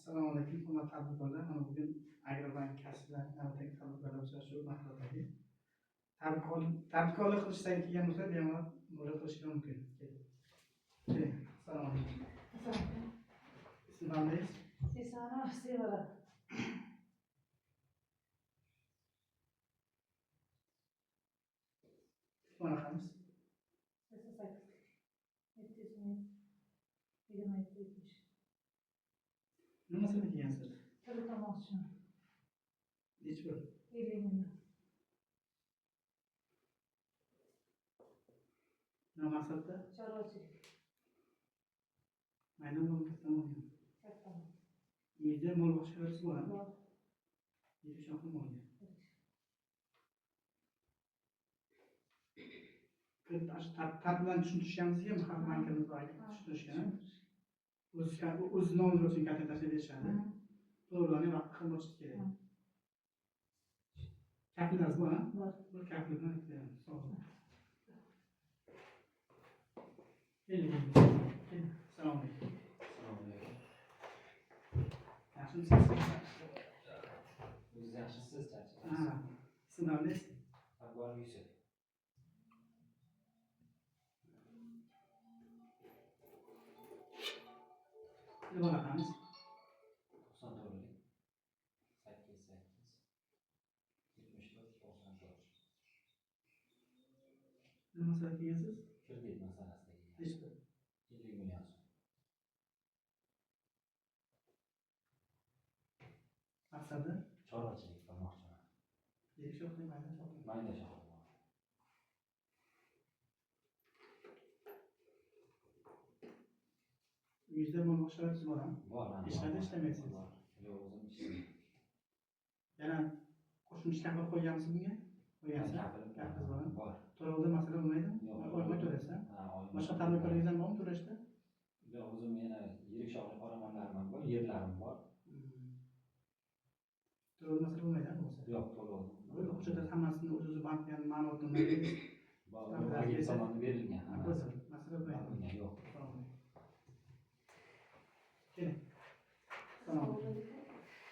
Assalomu alaykum, hurmatli tadbirkorlar. Mana bugun Agrobank kasbida navbatdagi tadbirkorlar uchrashuvi Mahalladagi. Tadbirkorlik qilishdan kelgan bo'lsa, bemalol murojaat qilishlari mumkin. Keling. Assalomu alaykum. Ism familiyangiz? Sesana Sevara. Telefon raqamingiz? 88 717 27 70. Nima masalada kelgansiz? Kredit olmoqchiman. Nechi pul? 50 million. Nima maqsadda? Chorvachilik. Mayda molmi, katta molmi? Katta mol. Uyda mol boqish sharoitingiz bormi? Bor. Yetti shoxli molga. Kredit bilan tushuntirishganmizga ham bankimiz bor, tushuntirishgan. O'z nomiga uchun karta tashlab berishadi. To'lovlarni vaqt qilib o'tish kerak. Kafilingiz bor, ha? Bor. Bir kafil bilan beramiz. Sog' bo'ling. Keling. Keling. Assalomu alaykum. Assalomu alaykum. Yaxshimisiz? O'zingiz yaxshisiz, charchamaysiz? Ha. Ism familiyangiz? Akbar Yusuf. Telefon raqamingiz? 94 88 74 94. Nima masalada kelgansiz? Kredit masalasida kelgan. Nechi pul? 50 million so'm. Maqsadi? Chorvachilik qilmoqchiman. Yirik shoxli, mayda shoxli. Mayda shoxli mol. Uyingizda mol boqish sharoitingiz bormi? Bor, ha, Ishlarda bor. ishlamaysiz? Bor. Yo'q, o'zim ishlayman. Yana qo'shimcha kafil qo'yganmisiz bunga? Qo'ygansiz? Kafilim bor. Kafilingiz bormi? Bor. To'lovda masala bo'lmaydimi? Yo'q. Oyma to'laysiz, ha? Ha, oyma. Boshqa tadbirkorlaringiz ham bormi to'lashda? Yo'q, o'zim yana yirik shoxli qoramollarim ham bor, yerlarim bor. To'lovda masala bo'lmaydi, ha, bo'lmasa? Yo'q, to'lov. Bo'ldi, hujjatlar hammasini o'z-o'zi bank bilan ma'lumotnoma Bor, Tamam, agent kelsa- tomonidan berilgan hammasi. Bo'ldi, masala bo'lmaydi. Berilgan, yo'q. Assalomu alaykum. Keling. Assalomu alaykum.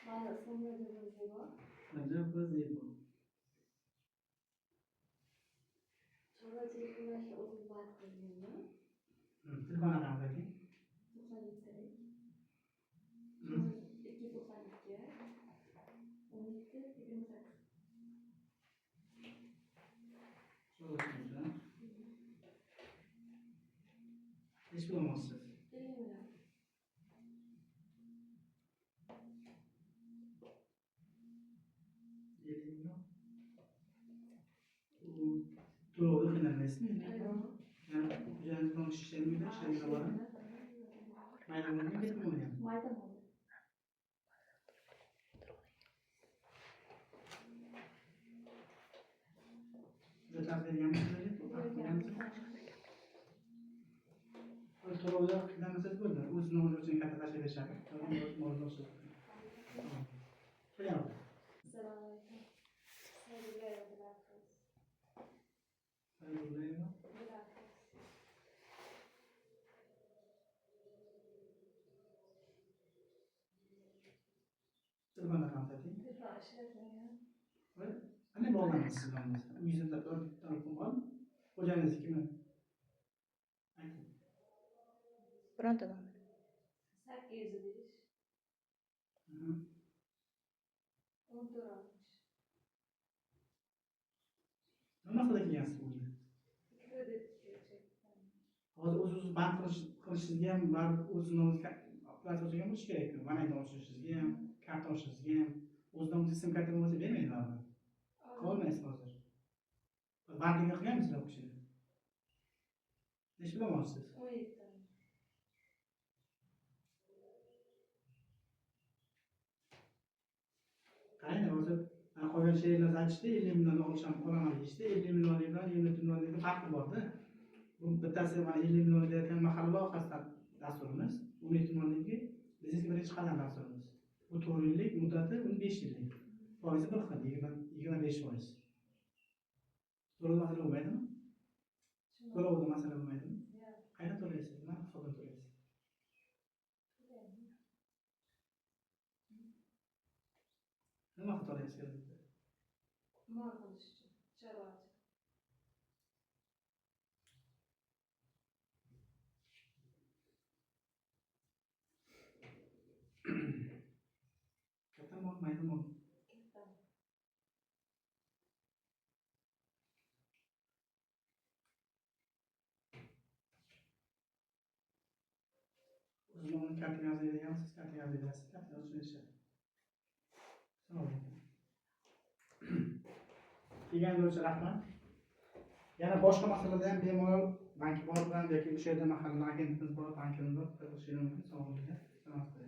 Mani ismim Rajabova Zebo. Rajabova Zebo. Chorvachilik qilishni o'zim band qilganman. Telefon raqamingizni ayting. 97 292 17 28. So'rayapmiz, ha? Nechi pul olmoqchisiz? 50 million. 50 million. U to'lovda qiynalmaysizmi? Yo'q. Yana xo'jalingiz bilan ishlaydigan ishlaydigan bormi? Mayda bo'lgan, katta bo'lgan. Mayda mol. Hujjatlar berganmisiz sizlarga? Qo'yganmisiz? O'z to'lovda qiynalmasangiz bo'ldi. O'z nomiga uchun karta tashlab berishadi. Molni ochadi. Keling. Assalomu alaykum. Saydullayeva Dilafruz. Saydullayeva. Dilafruz. Telefon raqamini ayting. Telefon ishlatmagan. Voy, qanday bog'lanasiz siz bilan bo'lmasa? Uyingizda telefon bormi? Xo'jayiningiznikimi? Ayting. Bironta nomer. 805 14 60. Nima maqsadda kelgansiz bunga? Kredit chekkan. Hozir o'z-o'zi bank qilishingizga ham baribir o'z nomingizga operatsiya ochgan bo'lishi kerak-ku. Bank ochishingizga ham, karta ochishingizga ham o'z nomingizga sim karta bo'lmasa bermaydi baribir. Qila olmaysiz hozir. Bankga qilganmisizlar u kishini? Nechi pul olmoqchisiz? 17. Qarang, hozir mana qolgan sheriklar aytishdi, 50 million olsam olaman deyishdi. 50 millionlik bilan 27 millionlikning farqi bor-da. Bu bittasi mana 50 million berayotgan mahalla loyihasi dasturimiz, 17 millionligi biznesga birinchi qadam dasturimiz. Bu 4 yillik muddati, uni 5 yillik. Foizi bir xil, 25%. To'lov masala bo'lmaydimi? To'lovda masala bo'lmaydimi? Yo'q. Qayerdan to'laysiz? Nima hisobdan to'laysiz? Nima xatolaymiz kreditda? Mol qilish uchun. Chorvachilik. Katta mol, mayda mol. Katta. O'zini uni kartaga yozadigan, siz kartaga yozasiz, karta yozishni berishadi. Assalomu alaykum. Kelganingiz uchun rahmat. Yana boshqa masalada ham bemalol bank bor bilan yoki o'sha yerda mahallada agentimiz bor, bankimiz bor, qiziqishingiz mumkin. Sog' bo'ling. Salomat bo'ling.